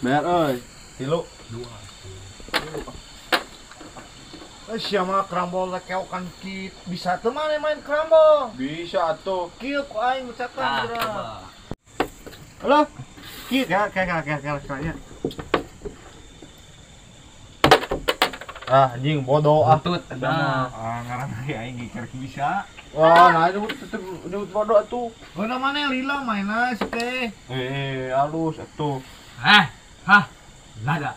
Bayar euy. 3. 2. Eh siapa kerambol keokan kit bisa teu maneh main kerambol? Bisa atuh. Kieu ku aing ucapan geura. Halo. Kieu ya kayak. Ah anjing bodoh ah. Butut nah. Ah ngaran aing ge bisa. Wah, nah nyebut nyebut bodoh atuh. Heuna maneh lila mainna si teh. Eh, halus atuh. Hah? Hah. Lada.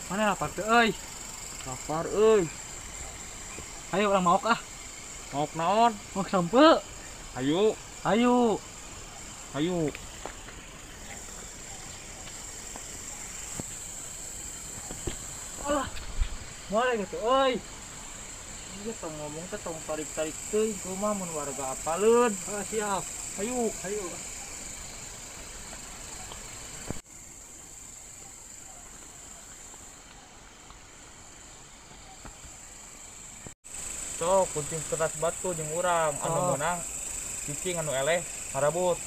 Mana lapar teu euy? Lapar euy. Ayo urang maok ah. Maok naon? Maok sampe. Ayo. Ayo. Ayo. Alah. Moal gitu euy. Ieu tong ngomong teh tong tarik-tarik teuing kumaha mun warga apaleun. Ah, siap. Ayo, ayo. Sok kunting kertas batu jeung urang anu meunang cicing anu eleh ngarabut.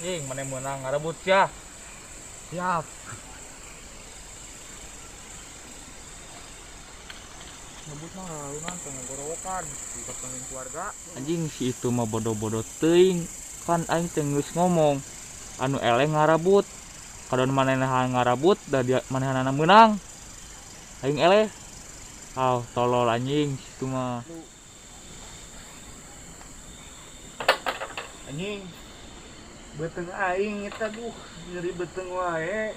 Ying maneh meunang ngarabut sia. Siap. Ngebut mah lalunan teu ngogorowokan dipotongin keluarga. Anjing si itu mah bodoh-bodoh teuing kan aing teh geus ngomong anu eleh ngarabut. Kadon manehna ngarabut da dia manehanana meunang. Aing eleh. Ah, tolol anjing situ mah. Anjing. Beuteung aing eta duh, nyeri beuteung wae.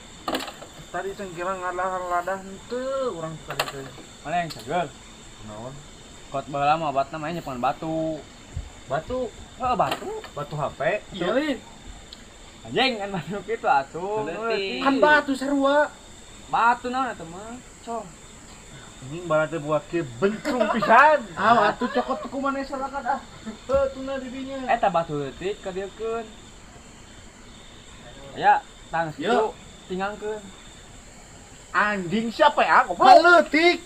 Tadi cengkirang ngadahan-ladah henteu urang tadi teh. Mana yang cager? Naon? Kot baheula mah obatna mah nyepengan batu. Batu? Heeh, batu. Batu HP? Iya. Anjing kan batu kitu atuh. Kan batu sarua. Batu naon atuh mah? Cong. Anjing barat teh buat ke bencung pisan. Ah, atuh cokot ku maneh salakan ah. Heuh tuna di dinya. Eta batu leutik ka dieukeun. Ya, tang situ tinggalkeun. Anjing siapa ya? Goblok. Leutik.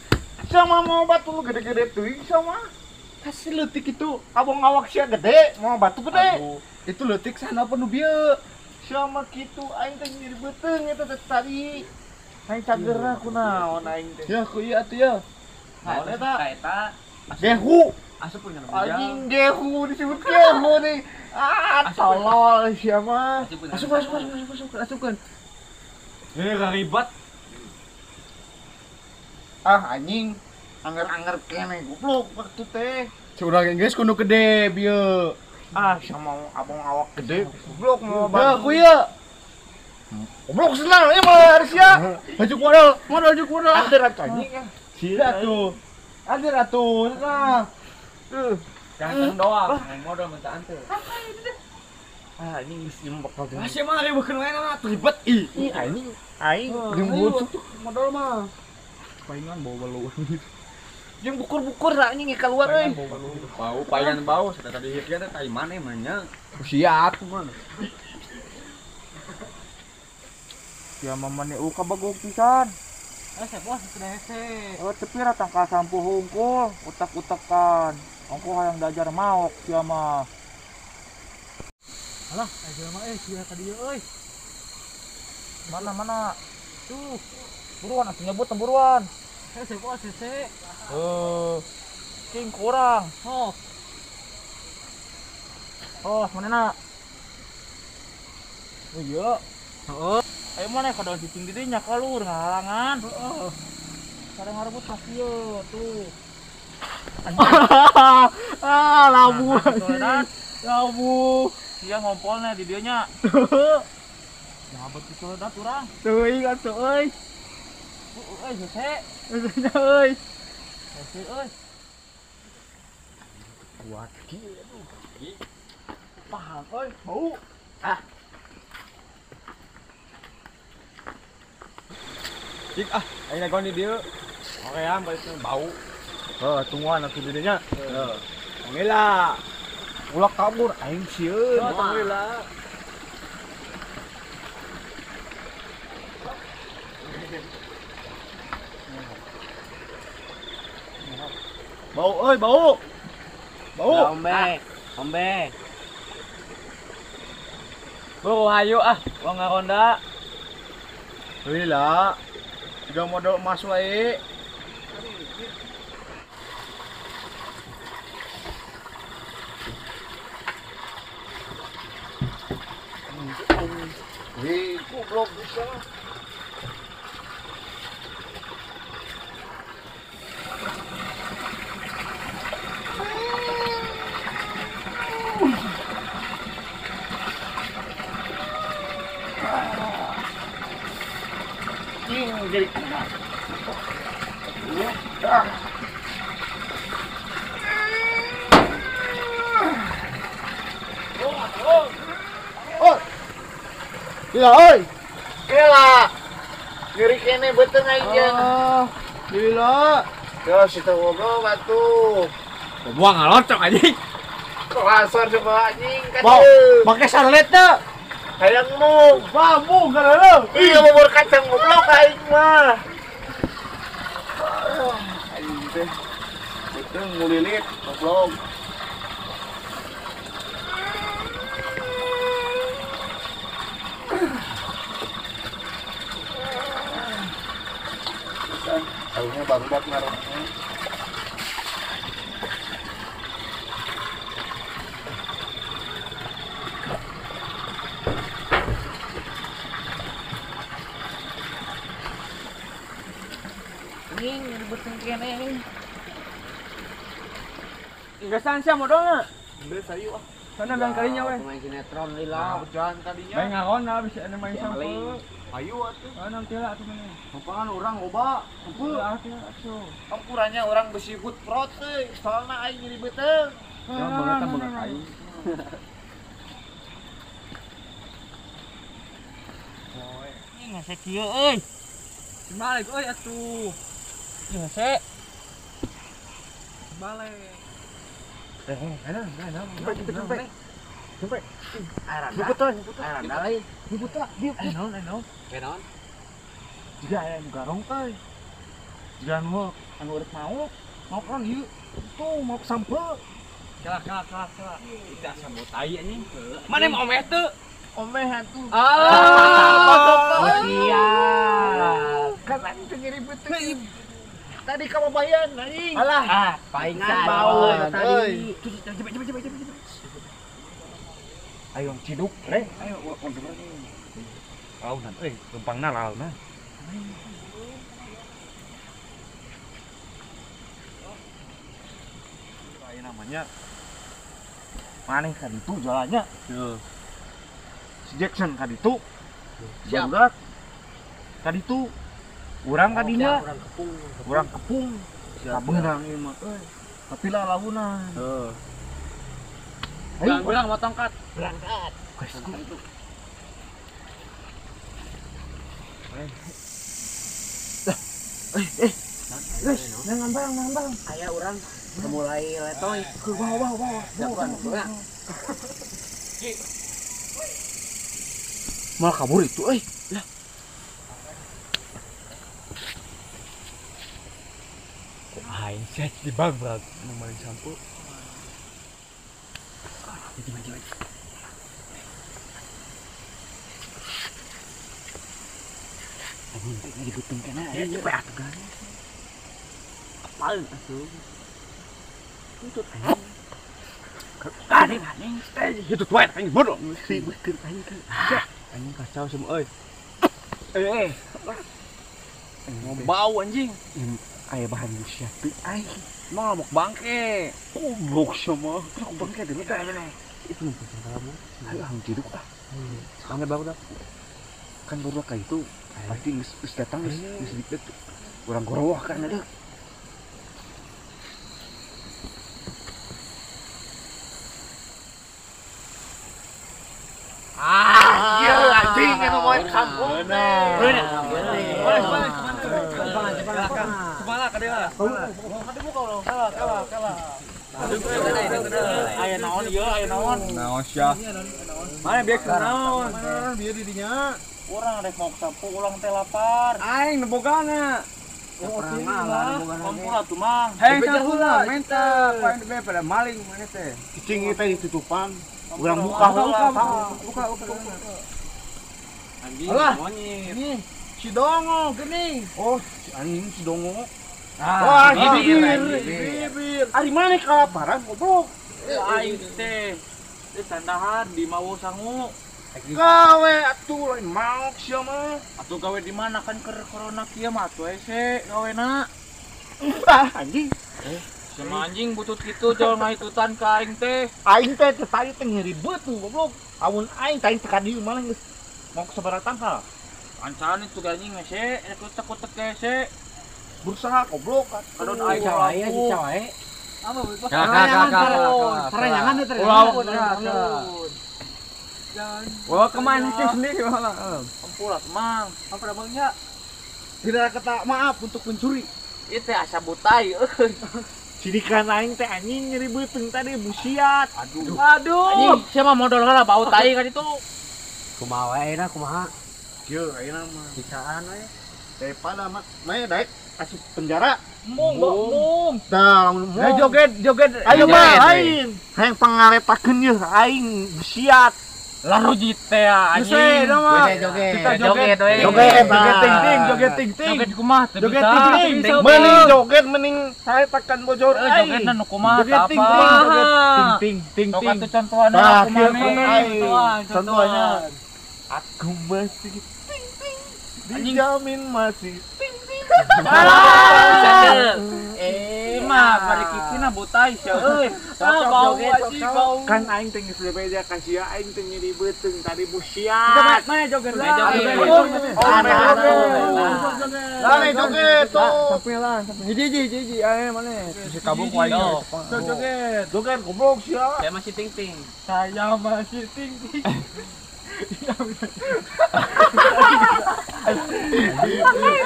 Sama mau batu lu gede-gede teuing sama. Kasih leutik itu abong awak sia gede, mau batu gede. Aduh, itu leutik sana penuh bieu. Sama kitu aing teh nyeri beuteung eta teh tadi. Aing cagerna kunaon aing teh. Ya ku ieu atuh ya. Naon eta? Eta gehu. Asup punya anjing gehu disebut gehu nih. Ah, tolol sia mah. Asup asup asup asup asupkeun. Eh, ribet. Ah anjing, anger-anger kene goblok waktu teh. Curang geus kudu gede bieu. Ah, sama abong awak gede goblok mau batu. Ya ku ieu. Goblok senang ieu mah harus ya. Baju modal, modal baju modal. Ada atuh anjing ah. Sila atuh. Ada atuh, nah. Ganteng doang, main modal minta anter. Ah, ini geus ieu bakal. Ah, sia mah ribekeun wae mah ribet ih. Ih anjing, aing jeung butuh modal mah. Paingan bau belu. Jeung bukur-bukur lah anjing keluar euy. Bau, paingan bau, tadi hiknya teh tai maneh mah nya. Siap mah. Ya mamane uka bagog pisan. Eh, bos sudah hese. Oh, tepi ra tangkal sampu hungkul, utak-utakan. Ongko hayang dajar maok sia mah. Alah, aya mah euy sia ka dieu euy. Mana mana? Tuh. Buruan atuh nyebut buruan. Hese bos hese. Eh, cing kurang. Oh. Oh, manehna? Oh iya. Heeh. Ayo mana kadang cicing di dinya kalur ngahalangan. Heeh. Sareng ngarebut ka kieu tuh. Ah, labu. Labu. Sia ngompolna di dieu nya. Nah, bet kitu dat urang. Teuing atuh euy. Euy, hese. Hese euy. Hese euy. Kuat kieu aduh. Paham euy, bau. Ah. Cik ah, aing nagon di dieu. Oke ya, balik bau. Heuh, tungguan atuh di dinya. Heeh. Tunggulah. Ulah kabur aing sieun. Tunggulah. Bau euy, bau. Bau. Bau. Ombe. Bro, ayo ah, uang ngaronda. Lila, juga modal emas wae. Wih, goblok bisa. Jadi oh, iya, oi, gila, ngeri kene betul aja. Gila, yo situ goblok batu, buang ngalocok anjing, kelasar coba anjing kan, pakai sarlet tuh. Hayang mu, bambu kan lo? Iya bubur kacang goblok aing mah. Aing teh betul ngulilit goblok. Aingnya baru bat ngaruhnya. Inggasan sia modalna. Geus ayo ah. Sana bilang kalinya we. Main sinetron lila. Jalan kalinya. Main ngaron lah bisa ada main sampe. Ayo atuh. Nanti lah atuh mana. Apaan urang loba. Sampeu atuh atuh. Ampurannya urang besi good prot euy, soalna aing nyeri beuteung. Ya banget banget aing. Ini ngase kieu euy. Balik euy atuh. Ngase. Balik. Sampai. Naon? Jika aya nu garong teh. Jika nu anu urip mau, mau kan ieu. Tuh mau sampe. Kelak. Tidak sambo tai anjing. Mana mau omeh teu? Omeh atuh. Ah, iya. Kan anjing teh nyeri beuteung. Tadi kamu bayan anjing. Alah, ah, paingan bau tadi. Coba. Ayo ciduk, re. Ayo urang launan euy, lempangna launan. Ayo namanya maneh ka ditu jalannya. Si Jackson ka ditu. Siap. Ka ditu. Urang kadinya, urang kepung, kabeunang ieu mah euy. Tapi lah launan. Heeh. Ayo urang mau tongkat. Berangkat. Nang. Aya urang mulai letoy. Ke bawah. Bawah. Mal kabur itu euy. Lah. Aing sih di bag-bag nu maling sampo. Maju. Anjing teh dibutung kana aya cepet atuh kan. Apal atuh. Tutut anjing. Anjing teh hitut wae anjing bodoh. Si beuteung anjing teh. Anjing kacau semua euy. Bau anjing. Aya bahan busia teu aing. Emang lamok bangke. Goblok sama. Aku bangke dulu teh. Itu nu penting kamu. Ayo hang ciduk ah. Mana baru dah. Kan baru ka itu pasti geus datang geus dikit. Urang gorowoh kan ada. Ah, iya anjing anu moal kampung. Bener. Boleh. Kemana ka dia? Kalah. Aya naon ieu, aya naon? Naon sia? Mana bieu naon? Bieu di dinya. Urang rek mau sapu ulang teh lapar. Aing nebogana. Prangalan Ampura tuh mang. Hei, heula menta paling be pada maling mana teh. Cicing teh ditutupan. Urang buka buka buka buka. Anjing monyet. Nih, si Dongo geuning. Oh, si anjing si Dongo. Wah, bibir, bibir. Ari maneh kalaparan goblok. Aing teh sandahan di mawo sangu. Gawe atuh lain maok sia mah. Atuh gawe di mana kan keur corona kieu mah atuh hese gawena. Ah anjing. Sama anjing butut kitu jol ngahitutan ka aing teh. Aing teh teh tadi teh nyeri beuteung goblok. Amun aing tadi teh ka dieu malah geus mau sabaraha tangkal. Ancan itu anjing hese, kutek-kutek hese. Berusaha goblok. Kadon aing cawae si cawae. Apa Saranyangan teh. Wah, kemana sih sendiri malah. Ampura mang. Ampura bangnya. Tidak kata maaf untuk mencuri. Itu asa butai euy. Sidikan aing teh anjing nyeri beuteung tadi busiat. Aduh. Aduh. Anjing sia mah modal heula bau tai kan itu. Kumaha wae na kumaha? Kieu ayeuna mah. Bisaan we. Daripada mah mah daek asup penjara. Mung, mung. Tah, lamun mung. Joget, joget. Ayo mah aing. Hayang pangaretakeun yeuh aing busiat. Lalu teh anjing. Joget, joget, joget, joget ting ting, joget ting ting. Joget kumaha teu joget bisa. Ting ting. Mending joget mending saya tekan bojor aing. Jogetna nu kumaha joget ting ting ting ting. Sok atuh contohanna kumaha. Contohannya. Aku masih ting ting. Dijamin masih ting ting. Mah bari kikina botai sia euy. Bau anjing bau. Kan aing teh geus bebeja ka sia aing teh nyeri beuteung tadi busiat. Mana joget lah. Lah joget tuh. Sampai lah, sampai. Hiji hiji aya mana? Si kabung ku aing. Joget. Joget goblok sia. Saya masih ting ting. Saya masih ting ting.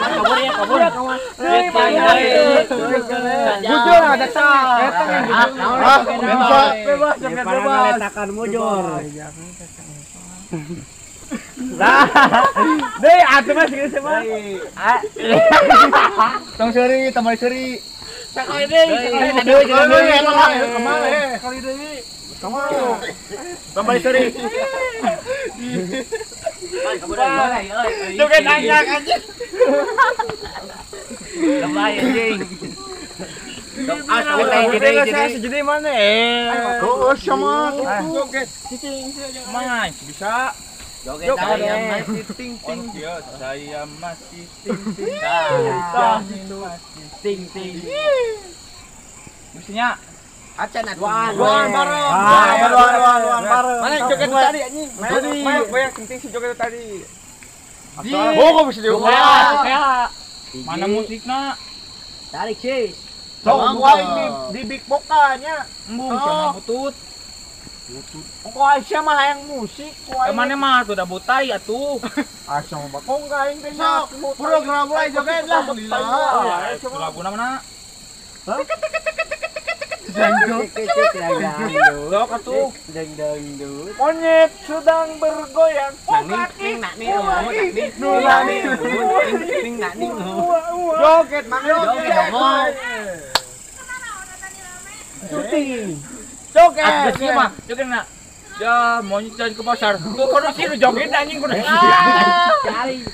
Kabur ya, kabur. Mujur ada sang. Bebas, bebas. Letakan mujur. Lah. Deui atuh mah sih mah. Tong seuri, tambah seuri. Sakali deui, sekali deui. Kemana? Sekali deui. Kemana? Tambah seuri. Joget anjing anjing. Lebay anjing. Jadi mana? Oh, sama joget. Cicing mana bisa. Joget saya masih ting ting. Saya masih ting ting. Ting ting. Mestinya acan atuh. Duan bareng. Duan bareng. Mana joget tadi anjing? Tadi banyak ting si joget tadi. Oh, kok bisa diulang? Mana musikna? Tarik sih. Sok aing di big box-nya. Embung sama butut. Butut. Kok Aisyah mah hayang musik, kok aing. Mana mah tuh da butai atuh. Aisyah mah bakong ka aing teh nya. Program wae joget lah. Laguna mana? Hah? Dangdut. Monyet sedang bergoyang. Joget mang joget. Joget. Joget nak. Ya monyet jalan ke pasar. Tuh kono sih joget anjing kono. Cari.